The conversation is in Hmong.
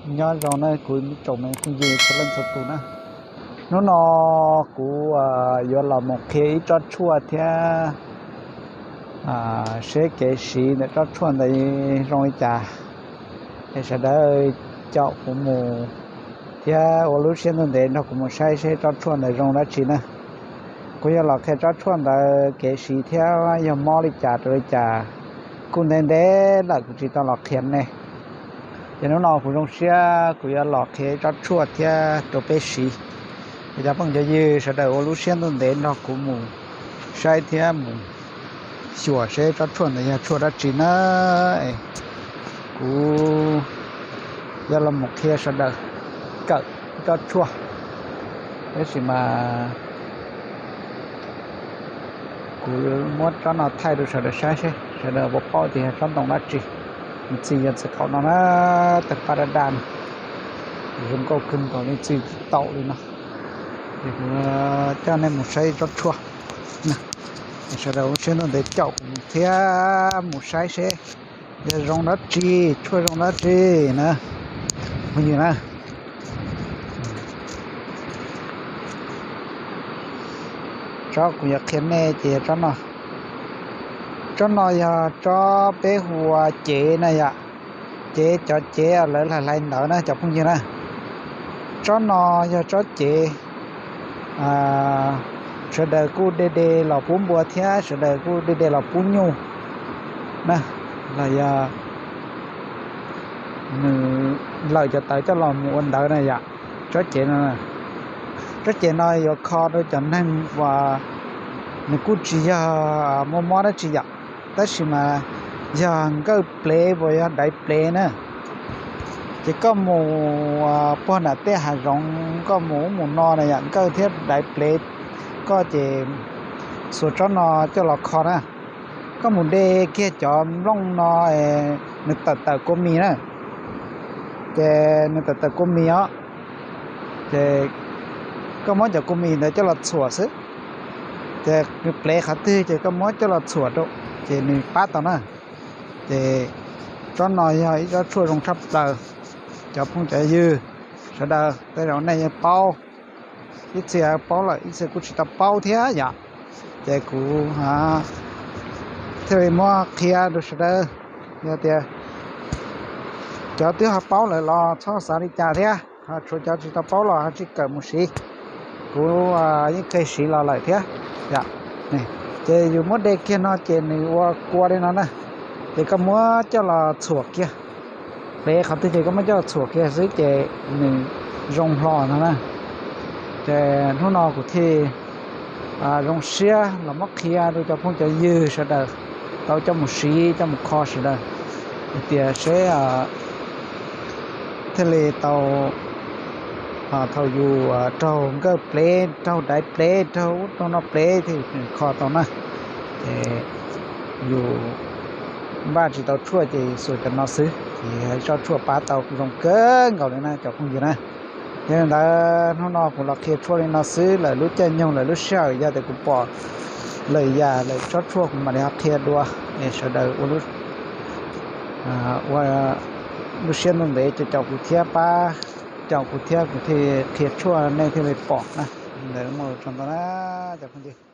Nyob zoo na kuv tsoom me phooj ywg txhua leej txhua tus na. Hnub no kuv yuav los mus qhia ib tsob tshuaj thiab seb kev siv ntawm tsob tshuaj ntawd zoo li cas. Es sawv daws caum kuv mus thiab ua lub siab ntuj ntev nrog kuv mus saib seb tsob tshuaj ntawd zoo dab tsi na. Kuv yuav los qhia tsob tshuaj ntawd kev siv thiab yog mob li cas rau li cas. Kuj ntev ntev lawm kuv tsis tau los qhia nej. Ces hnub no kuv zoo siab kuv yuav los qhia tsob tshuaj thiab rau peb siv. Es cov phooj cov ywg sawv daws ua lub siab ntuj ntev nrog kuv mus saib thiab mus xyuas seb tsob tshuaj ntawd yog tshuaj dab tsi na. Kuv yuav los mus qhia sawv daws kawm tsob tshuaj. Tab sis mas kuv muab tsob no thaij rau sawv daws saib seb sawv daws puas paub tias yog tsob ntoo dab tsi. Nws txi yog txiv qaum no na, tawg paj daj daj no, zoo nkauj kawg nkaus li, txi tsis taus li no. Es kuv coj nej mus saib tsob tshuaj. Sawv daws ua siab ntuj ntev caum kuv mus thiab mus saib seb yog zoo dab tsi, tshuaj zoo dab tsi na. Phooj ywg na, tsob kuv yuav qhia nej ces yog tsob no. Tsob no yog tsob peb hu ua cev na yom. Cev, cov cev lawv hlais hlais ntawv na cov phooj ywg na. Tsob no yog tsob cev sawv daws kuj de de los pub npua thiab sawv daws kuj de de los pub nyuj na, los yog nws lawm cov tawv coj los mus ua ntawv na yom. Tsob cev no, tsob cev no yuav kho rau cov neeg uas nws kuj tsis yog muaj mob dab tsi yom, tab sis mas yog nkawj plev uas yog daiv plev na. Ces koj mus puag nram tej hav zoov, koj mus ub mus no na yom, nkawj thiab daiv plev koj ces xuas tsob no coj los kho na. Koj mus de kiag cov nplooj no, nws tawm tawm kua mis na, ces nws tawm tawm kua mis os, ces koj muab cov kua mis ntawd coj los txhuam xwb. Ces nws plev qhov twg ces koj muab coj los txhuam rau, ces nws pab tau na. Ces tsob no yog ib tsob tshuaj zoo tshaj plaws. Cov phooj cov ywg sawv daws tej zaum nej yeej paub, ib txhia paub lawm ib txhia kuj tsis tau paub thiab yom. Ces kuv thiaj li muab qhia rau sawv daws. Yog tias cov twb ho paub lawm los txhob xav li cas thiab, ho tshuav cov tsis tau paub los ho tsis kawm mus siv. Kuv yeej kheev siv los lawm thiab. Ces yus muab de kiag no ces nws ua kua li no na, ces koj muab coj los txhuam kiag. Plev qhov twg ces koj muab coj los txhuam kiag xwb ces nws zoo hlo no na. Ces hnub no kuv thiaj zoo siab los muab qhia rau cov phooj cov ywg sawv daws tau coj mus siv coj mus kho sawv daws hais tias seb thiaj li tau, thaum yus raug nkawj plev raug daiv plev raug ub raug no plev thiaj kho tau na. Ces yus npaj tsis tau tshuaj ces xuas cov no xwb ces tsob tshuaj pab tau zoo kawg nkaus li na cov phooj ywg na. Yog li ntawd hnub no kuv los qhia tshuaj li no xwb, lawm lub caij nyoog lawm lub sij hawm yog tias kuv pom lawm yam lawm tsob tshuaj kuv mam li ho qhia dua es sawv daws ua lub siab ntuj ntev caum kuv thiab pab caum kuv thiab kuv thiaj qhia tshuaj nej thiaj li pom na. Ntawd mus tsaug ntau na cov phooj ywg.